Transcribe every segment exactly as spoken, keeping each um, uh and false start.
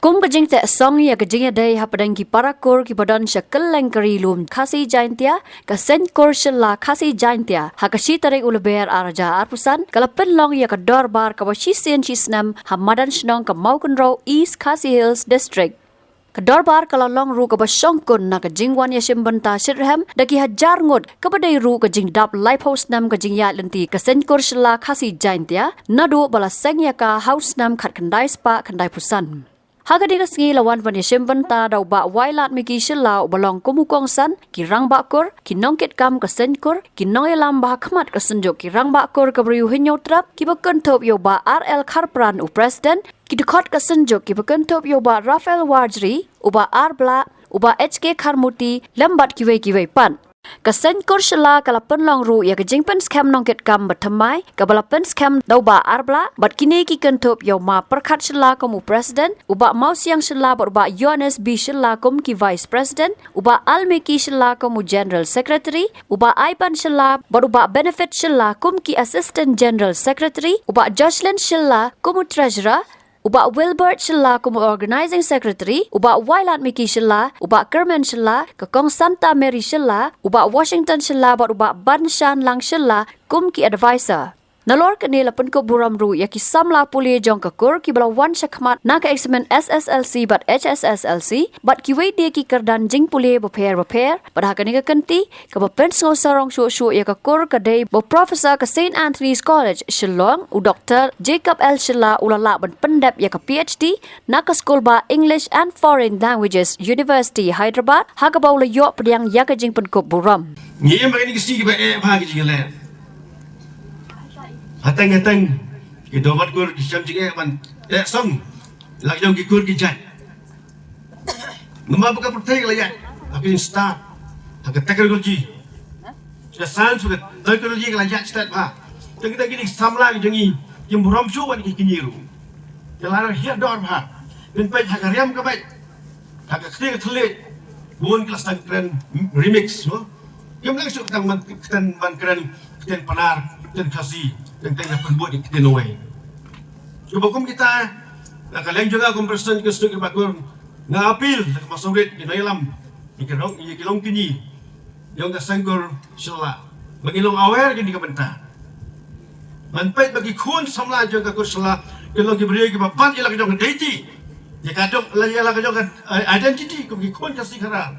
Kum ka jingteh song ïa ka jingïadei hapdeng ki para kur kiba don sha kylleng ka ri lum Khasi Jaintia, ka Seng Kur Shylla Khasi Jaintia, ha ka shi tarik u Lber ar hajar arphew san, ka la pynlong ïa ka dorbar kaba shisien shisnem ha madan shnong ka Mawkynrew, East Khasi Hills District. Ka dorbar ka la long ruh kaba shongkun na ka jingwan ïashim bynta shitrhem da ki hajar ngut, kaba dei ruh ka jingdap laiphew snem ka jingïaid lynti ka Seng Kur Shylla Khasi Jaintia, naduh ba la seng ïa ka ha u snem khatkhyndai spah khyndaiphew san. Ha kane ka sngi la wan ban ïashim bynta da u Bah Wailadmiki Shylla uba long kum u kongsan, ki rangbah kur, ki nongkitkam ka Seng Kur, ki nongïalam ba ha khmat ka Synjuk ki rangbah kur ka Bri u Hynñiewtrep, kiba kynthup ïa u Bah R L Kharpran u president, ki dkhot ka Synjuk kiba kynthup ïa u Bah Raphael Warjri, u Bah R Blah, u Bah H K Kharmuti, lem bad kiwei kiwei pat. Ka Seng Kur Shylla ka la pynlong ruh ïa ka jingpynskhem nongkitkam ba thymmai, kaba la pynskhem da u Bah R Blah, bad kine ki kynthup ïa u Ma Pyrkhat Shylla kum u president, u Bah Mawsiang Shylla bad u Bah Yohanes B Shylla kum ki vice president, u Bah Almiki Shylla kum u general secretary, u Bah Aiban Shylla bad u Bah Benefit Shylla kum ki assistant general secretary, u Bah Jocelyn Shylla kum u treasurer, u Bah Wilbert Shylla kum u organizing secretary, u Bah Wailadmiki Shylla, u Bah Kermen Shylla, ka Kong Santa Mary Shylla, u Bah Washington Shylla bad u Bah Banshanlang Shylla kum ki advisor. Nalor kane la pynkup burom ruh ïa ki samla pule jong ka kur kiba la wan shakhmat na ka eksamin S S L C bad H S S L C, bad kiwei de ki kyrdan jingpule bapher bapher, bad ha kane ka kynti, kaba pynsngewsarong shuh shuh ïa ka kur ka dei ba u professor ka Saint Anthony's College, Shillong, u Doktor Jacob L Shylla u la lah ban pyndep ïa ka P H D na ka skul ba English and Foreign Languages, University Hyderabad, ha kaba u la ïoh pdiang ïa ka jingpynkup burom. Ngi im ha kane ka sngi kaba eh bha ka jingïaleh. Hateng hateng ki dorbar kur ki shem jingeh ban eh song la ka jong ki kur ki jait. Namar ba ka pyrthei ka la ïaid ha ka jingstad, ha ka technology, ka science, ka technology ka la ïaid stet bha. Tang tang kine ki samla ki jong ngi kim burom shuh wat ki kñi ruh. Ki la hiar dor bha. Phin peit ha ka riam ka beit, ha ka ktien ka thylliej, bun ki la sdang kren remix, no? Kim dang shuh tang ban, ktien ban kren ktien Pnar, ktien Khasi, tang tang ban pynbud ïa ktien uwei. Kaba kum kita, na ka liang jong nga kum president ka Synjuk ki rangbah kur, nga appeal na ka Masorit, ki nongïalam, ïa ki long, ïa ki longkñi jong ka Seng Kur Shylla, ba ngin long aware kane ka bynta. Ban peit ba ki khun samla jong ka Kur Shylla ki long ki briew kiba bat ïa la ka jong ka identity, ïa ka jong, ïa la ka jong ka, eh, identity kum ki khun Khasi Khara.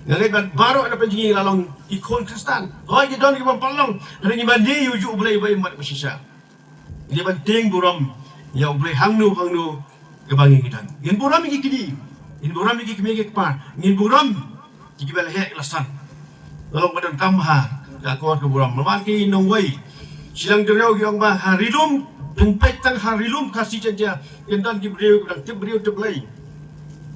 Nga ngeit ba baroh na pdeng jong ngi la long ki khun Khristan. Hooid, ki don kiba ym pat long, hynrei ngi mane ïa u juh U Blei uba im bad uba shisha. Ngi ban tieng burom ïa U Blei hangno hangno kaba ngi don. Ngin burom ïa ki kñi, ngin burom ïa ki kmie ki kpa, ngin burom ïa kiba la heh la san. Ka long ba donkam bha ka akor ka burom. Namar ki nongwei shiliang duriaw ki ong ba ha ri lum, phin peit tang ha ri lum Khasi Jaintia, kin don ki briew kiba dang tip briew tip Blei,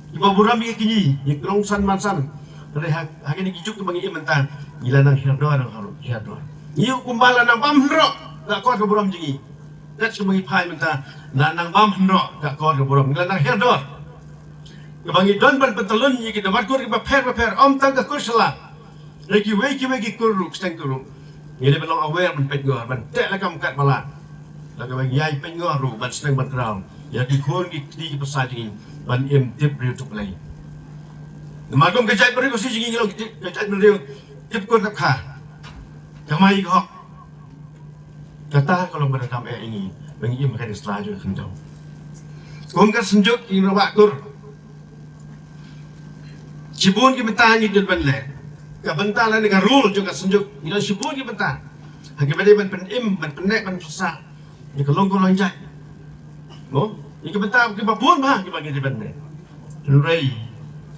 kiba burom ïa ki kñi, ïa ki nongsan mansan. Hynrei ha, ha kine ki juk kiba ngi im mynta, ngi la nang hiar dor, hiar dor. Ngi ïoh kumba la nang bam hynroh ka akor ka burom jong ngi. Kat shaba ngi phai mynta, la nang bam hynroh ka akor ka burom, ngi la nang hiar dor. Kaba ngi don ban pyntyllun ïa ki dorbar kur kiba pher bapher, ym tang ka Kur Shylla, hynrei kiwei kiwei ki kur ruh, ki seng kur ruh. Ngi dei ban long aware, ban peit ngor, ban teh lakam katba lah. La kaba ngi ïai peit ngor ruh ban sdang ban kraw ïa ki khun ki kti ki basa jong ngi ban im tip briew tip Blei. Namar kum ka jaitbynriew Khasi jong ngi, ngi long ki tip, ka jaitbynriew tip kur tip kha, kamai ka hok. Kata ka long ba donkam eh ïa ngi ba ngi im ha ka sla jong ka khyndew. Kum ka Synjuk ki rangbah kur, shibun ki bynta ngi don ban leh. Ka bynta lane ka role jong ka Synjuk, ngi don shibun ki bynta. Ha kiba dei ban pynim, ban pynneh, ban pynsah ïa ka long ka long jait, mo? Ïa ki bynta kiba bun bha kiba ngi dei ban leh. Hynrei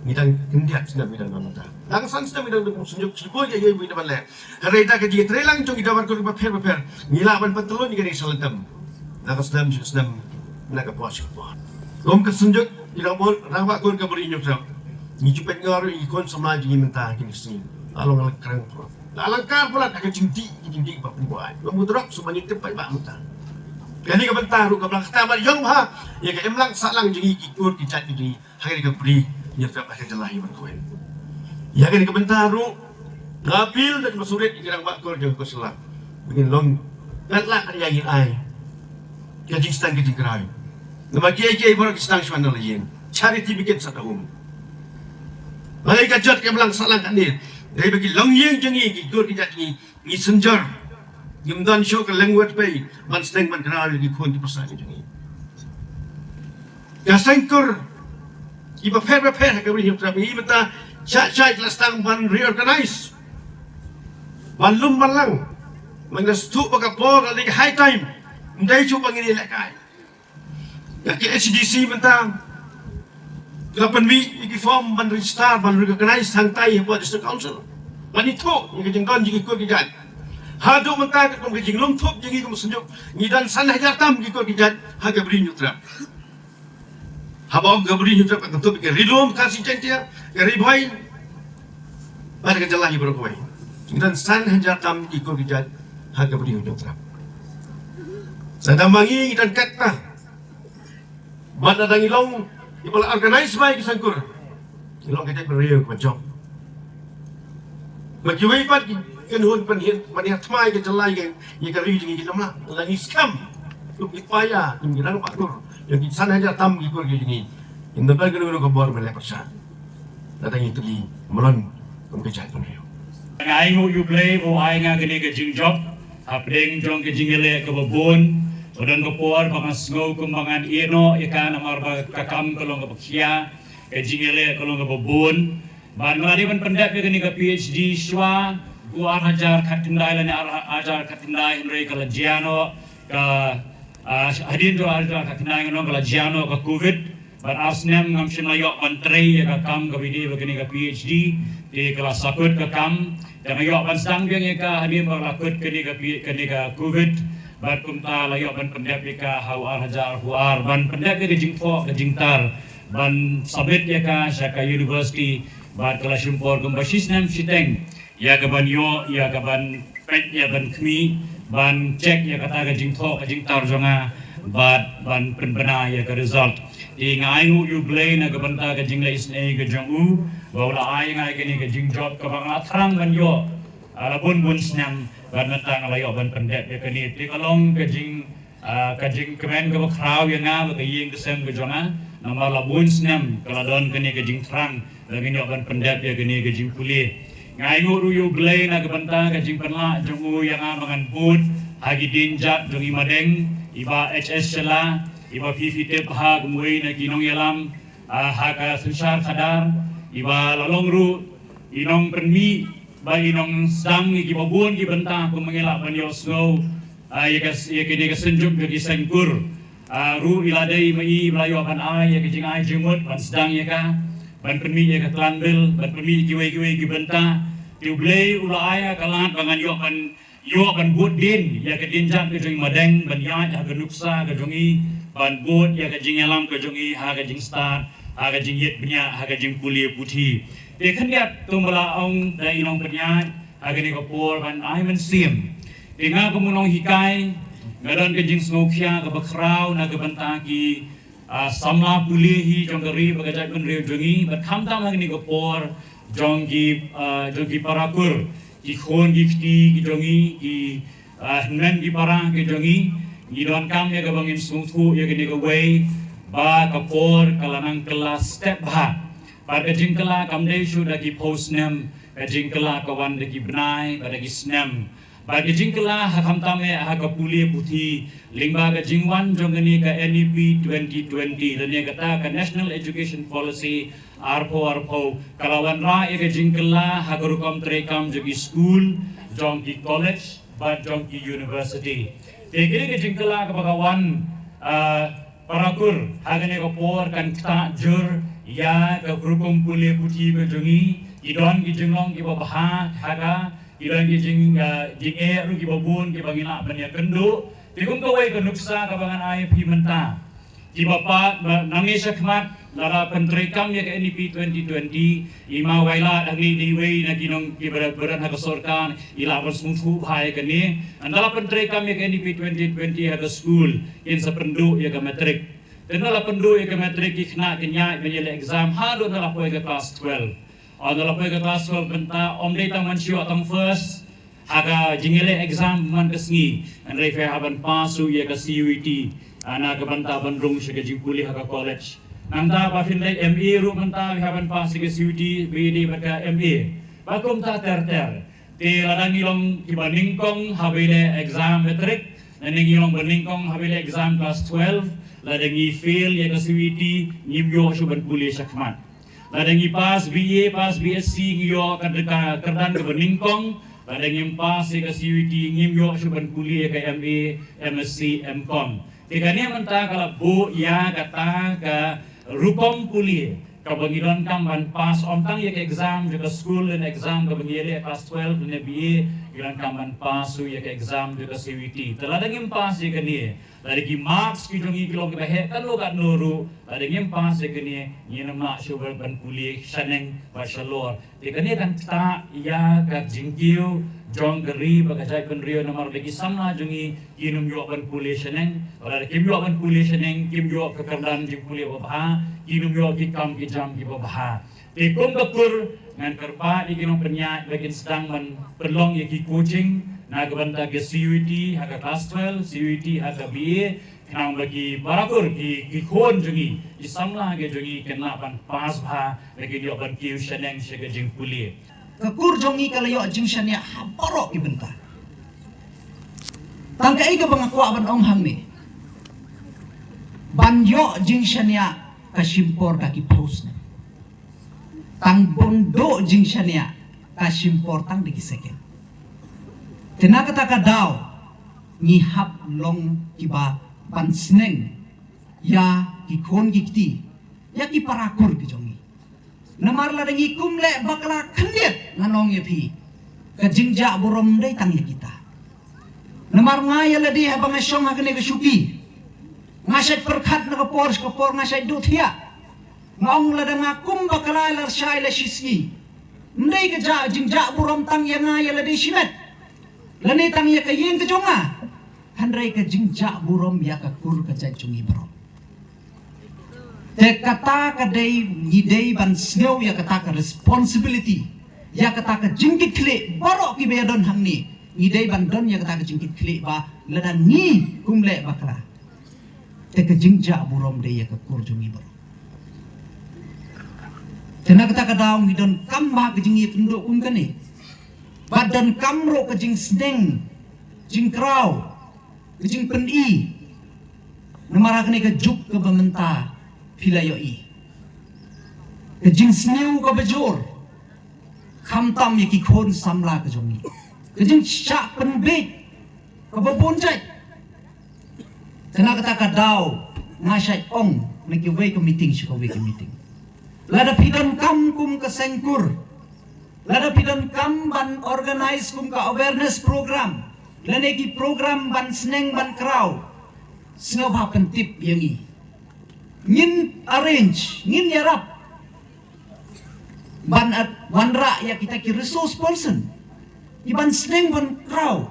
ngi dang khyndiat snem ngi dang don bynta. Dang san snem ngi dang don Synjuk, shibun ïa ngi ngi dei ban leh. Hynrei da ka jingïatreilang jong ki dorbar kur kiba pher bapher, ngi lah ban pyntyllun ïa kane ka sha lyntem, na ka snem sha ka snem, na ka por sha ka por. Kum ka Synjuk ki rangbah, rangbah kur ka Bri Hynñiewtrep, ngi ju peit ngor ïa ki khun samla jong ngi mynta kine ki sngi. La long, la long kren pro, la long kar palat ha ka jingdih, ka jingdih ba pynbuaid. Ba mut ruh shu ban ïa tip paidbah mynta. Kane ka bynta ruh kaba la kata ban ïong bha ïa ka imlang sahlang jong ngi ki kur ki jait ki jong ngi ha kane ka Bri Hynñiewtrep, ha ka jylla hi baroh kawei. Ïa kane ka bynta ruh nga appeal da kaba surit ïa ki rangbah kur jong ka Kur Shylla ba ngin long, kat lah kat ïa ngin ai ka jingstad ka jingkyrhai. Namar kiei kiei baroh ki sdang shuwa na la ïing. Charity begins at home. Balei ka jot ka imlang sahlang katne? Dei ba ki longïing jong ngi, ki kur ki jait jong ngi, ngi synjor. Ngim don shuh ka lengwet pei ban sdang ban khraw ïa ki khun ki pyrsa ki jong ngi. Ka seng kur kiba pher ba pher ha ka Ri Hynñiewtrep, ngi mynta shah shah la sdang ban reorganize, ban lum ban lang. Mynta sdang ba ka por, ka dei ka high time. Ym dei shuh ba ngin ïalehkai. Ïa ki H D C mynta la pynmih ïa ki form ban register, ban recognize hangtai hapoh District Council. Ban ithuh ïa ka jingdon jong ki kur ki jait. Haduh mynta, katkum ka jinglum thup jong ngi kum ka Synjuk, ngi don san hajar tam ki kur ki jait ha ka Ri Hynñiewtrep. Haba ong ka Ri Hynñiewtrep, ka kynthup ïa ka Ri Lum Khasi Jaiñtia, ka Ri Bhoi bad ka jylla hi baroh kawei. Ngi don san hajar tam ki kur ki jait ha ka Ri Hynñiewtrep. Lada ma ngi, ngi don katto. Bad lada ngi long kiba la organize bha ïa ki seng kur, ngi long ka jaitbynriew kaba jop. Bad kiwei pat ki kynhun pynhiar, pynhiar thma ïa ka jylla, ïa ka ri jong ngi, ki lam lah. Lada ngi skhem, kum ki paidbah, kum ki rangbah kur, ïa ki san hajar tam ki kur ki jong ngi, ngim don kano kano ka bor ban leh pyrshah. Lada ngi tylli, mlien kum ka jaitbynriew. Nga ainguh ïa U Blei ba u ai ïa nga kane ka jingjop hapdeng jong ka jingïaleh kaba bun. Ba don ka por ba nga sngew kumba ngan ïeh noh ïa ka, namar ba ka kam ka long kaba khia, ka jingïaleh ka long kaba bun. Bad nga la dei ban pyndep ïa kane ka P H D shuwa u ar hajar khatkhyndai lane ar hajar khatkhyndai, hynrei ka la jia noh ka, ah, hadien jong u ar hajar khatkhyndai, ngan ong, ka la jia noh ka Covid. Bad ar snem ngam shym la ïoh ban trei ïa ka kam kaba ïadei bad kane ka P H D. Te ka la sahkut ka kam. Te nga ïoh ban sdang biang ïa ka hadien ba la kut kane ka P-, kane ka Covid. Bad kumta la ïoh ban pyndep ïa ka ha u ar hajar arphew ar, ban pyndep ïa ka jingthoh ka jingtar, ban submit ïa ka sha ka university. Bad ka la shim por kumba shi snem shiteng ïa ka ban ïoh, ïa ka ban peit, ïa ban khmih, ban check ïa kata ka jingthoh ka jingtar jong nga, bad ban pynbna ïa ka result. Te nga ainguh ïa U Blei na ka bynta ka jingleh isynei ka jong u, ba u la ai ïa nga kane ka jingjop kaba nga la thrang ban ïoh, ah, la bun bun snem, bad mynta nga la ïoh ban pyndep ïa kane. Te ka long ka jing Ah, ka jingkmen kaba khraw ïa nga bad ka ïing ka sem ka jong nga, namar la bun snem ka la don kane ka jingthrang ba ngin ïoh ban pyndep ïa kane ka jingpule. Nga ainguh ruh ïa U Blei na ka bynta ka jingpynlah jong u ïa nga ba ngan bud ha ki dienjat jong i Madeng, i Bah H S Shylla, i Bah Phi Phi Tip ha, kum uwei na ki nongïalam, ah, ha ka synshar khadar, i ba la long ruh i nongpynmih bad i nongsdang ïa kiba bun ki bynta kumba ngi lah ban ïohsngew, ah, ïa ka, ïa kane ka Synjuk jong ki seng kur. Ah, ruh i la dei ma i ba la ïoh ban ai ïa ka jingai jingmut ban sdang ïa ka, ban pynmih ïa ka clan bill, ban pynmih ïa kiwei kiwei ki bynta. Te U Blei u la ai ïa ka lad ba ngan ïoh ban, ïoh ban bud dien ïa ka dienjat ka jong i Madeng, ban ïaid ha ka nuksa ka jong i, ban bud ïa ka jingïalam ka jong i ha ka jingstad, ha ka jingïit bniah, ha ka jingpule puthi. Te khyndiat, kumba la ong da i nongpynïaid ha kane ka por, ban ai mynsiem. Te nga kum u nonghikai, nga don ka jingsngewkhia kaba khraw na ka bynta ki, ah, samla pule hi jong ka ri bad ka jaitbynriew jong ngi, bad khamtam ha kane ka por jong ki, ah, jong ki para kur, ki khun ki kti ki jong ngi, ki, ah, hynmen ki para ki jong ngi. Ngi donkam ïa kaba ngin sngewthuh ïa kane kawei, ba ka por ka la nang kylla step bha. Bad ka jingkylla kam dei shuh da ki phew snem, ka jingkylla ka wan da ki bnai bad da ki snem. Bad ka jingkylla ha khamtam eh ha ka pule puthi, lyngba ka jingwan jong kane ka N E P twenty twenty, lane kata ka National Education Policy arphew arphew, ka la wanrah ïa ka jingkylla ha ka rukom treikam jong ki skul, jong ki college bad jong ki university. Te kane ka jingkylla kaba ka wan, ah, para kur ha kane ka por kan ktah jur ïa ka rukom pule puthi ka jong ngi. Ki don ki jinglong kiba bha ha ka, ki don ki jing, ah, jingeh ruh kiba bun kiba ngi lah ban ïakynduh. Te kum kawei ka nuksa kaba ngan ai ïa phi mynta, kiba pat ba nangne shakhmat, lada pyntreikam ïa ka N E P twenty twenty, i Ma Wailadmiki, i dei iwei na ki nong kiba don ha ka sorkar, i lah ban sngewthuh bha ïa kane. Ynda la pyntreikam ïa ka N E P twenty twenty ha ka skul, kin sa pynduh ïa ka matric. Te ynda la pynduh ïa ka matric, ki khynnah kin ïaid ban ïaleh exam haduh ynda la poi ka class twelve. Ynda la poi ka class twelve mynta, ym dei tang ban shu ïoh tang first ha ka jingïaleh exam man ka sngi, hynrei phi hap ban pass ruh ïa ka C U E T. Ah, na ka bynta ban rung sha ka jingpule ha ka college. Nangta ba phin leit M A ruh mynta, phi hap ban pass ïa ka C U E T, B A dei bad ka M A. Ba kumta ter ter. Te lada ngi long kiba nyngkong haba ïaleh exam matric, lada ngi long ba nyngkong haba ïaleh exam class twelve, lada ngi fail ïa ka C U E T, ngim ïoh shuh ban pule shakhmat. Lada ngi pass B A, pass B S C, ngi ïoh ka, ka kyrdan kaba nyngkong. Lada ngim pass ïa ka C U E T, ngim ïoh shuh ban pule ïa ka M A, M S C, M Com. Te kane mynta ka la buh ïa kata ka rukom pule kaba ngi donkam ban pass, ym tang ïa ka exam jong ka skul, lane exam kaba ngi ïaleh class twelve lane B A, ngi donkam ban pass ruh ïa ka exam jong ka C U E T. Te lada ngim pass ïa kane, lada ki marks ki jong ngi ki long kiba heh katno katno ruh, lada ngim pass ïa kane, ngim lah shuh ban pule shaneng bad shalor. Te kane kan ktah ïa ka jingkiew jong ka ri bad ka jaitbynriew, namar ba ki samla jong ngi kin ym ïoh ban pule shaneng, lada kim ïoh ban pule shaneng, kim ïoh ka kyrdan jingpule babha, kin ym ïoh ki kam ki jam kiba bha. Te kum ka kur, ngan kyrpad ïa ki nongpynïaid ba kin sdang ban pynlong ïa ki coaching na ka bynta ka C U E T ha ka class twelve, C U E T ha ka B A, khnang ba ki para kur, ki, ki khun jong ngi, ki samla ki jong ngi kin lah ban pass bha, ba kin ïoh ban kiew shaneng sha ka jingpule. Ka kur jong ngi ka la ïoh jingshaniah ha baroh ki bynta. Tang kaei kaba nga kwah ban ong hangne, ban ïoh jingshaniah ka shim por da ki phew snem. Tang ban duh jingshaniah ka shim por tang da ki second. Te na kata ka daw ngi hap long kiba ban sneng ïa ki khun ki kti, ïa ki para kur ki jong ngi. Namar lada ngi kum leh bakla khyndiat, ngan ong ïa phi, ka jingjah burom dei tang ïa kita. Namar nga ïa lade haba nga shong ha kane ka shuki, nga shait pyrkhat na ka por sha ka por, nga shait duh thiah. Nga ong lada nga kum bakla lashai lashisngi, ym dei ka jah, jingjah burom tang ïa nga ïa lade shimet, lane tang ïa ka ïing ka jong nga, hynrei ka jingjah burom ïa ka kur ka jait jong ngi baroh. Te kata ka dei, ngi dei ban sngew ïa kata ka responsibility, ïa kata ka jingkitkhlieh, baroh kiba ïadon hangne, ngi dei ban don ïa kata ka jingkitkhlieh ba lada ngi kum leh bakla, te ka jingjah burom dei ïa ka kur jong ngi baroh. Te na kata ka daw ngi donkam ba ka jingïakynduh kum kane, ba donkam ruh ka jingsneng, jingkraw, ka jingpyni. Namar ha kane ka juk kaba mynta phi la ïohi, ka jingsniew kaba jur, khamtam ïa ki khun samla ka jong ngi, ka jingshah pynbiej kaba bun jait. Te na kata ka daw nga shait ong na kiwei ka meeting sha kawei ka meeting, lada phi donkam kum ka seng kur, lada phi donkam ban organize kum ka awareness program, lane ki program ban sneng ban kraw, sngewbha pyntip ïa ngi. Ngin arrange, ngin ïarap ban at-, wanrah ïa kita ki resource person, ki ban sneng ban kraw.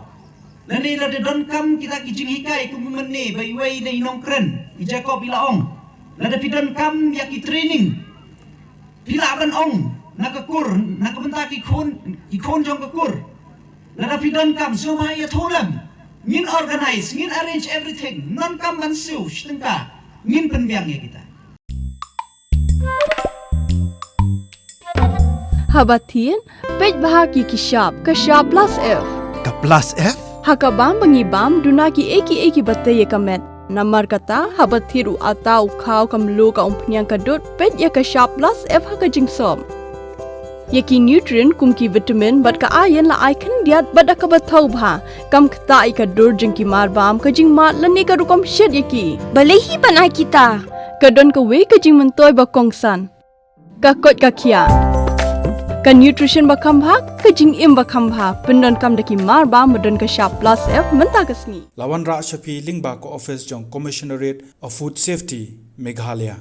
Lane lada donkam kita ki jinghikai kum mynne ba iwei na i nongkren, i Jacob i la ong, lada phi donkam ïa ki training, phi lah ban ong na ka kur, na ka bynta ki khun, ki khun jong ka kur. Lada phi donkam, sngewbha ïathuh lem. Ngin organize, ngin arrange everything. Ym donkam ban siew shi tyngka, ngin pynbiang ïa kita. Haba thied, peit bha ki ki shap, ka shap plus F. Ka plus F? Ha ka bam ba ngi bam, duna kiei kiei kiba tei ïa ka met. Namar kata, haba thied u atta, u khaw, ka mluh, ka umphniang, ka dud, peit ïa ka shap plus F ha ka jingsop. Ïa ki nutrient kum ki vitamin bad ka iron la ai khyndiat bad da kaba thaw bha. Kam ktah ïa ka dur jong ki marbam, ka jingmad lane ka rukom shet ïa ki. Balei hi ban ai kita? Ka don kawei ka jingmyntoi ba kongsan. Ka koit ka khiah. Ka nutrition ba kham bha, ka jingim ba kham bha. Pyndonkam da ki marbam ba don ka shap plus F mynta ka sngi. La wanrah sha phi lyngba ka office jong Commissionerate of Food Safety, Meghalaya.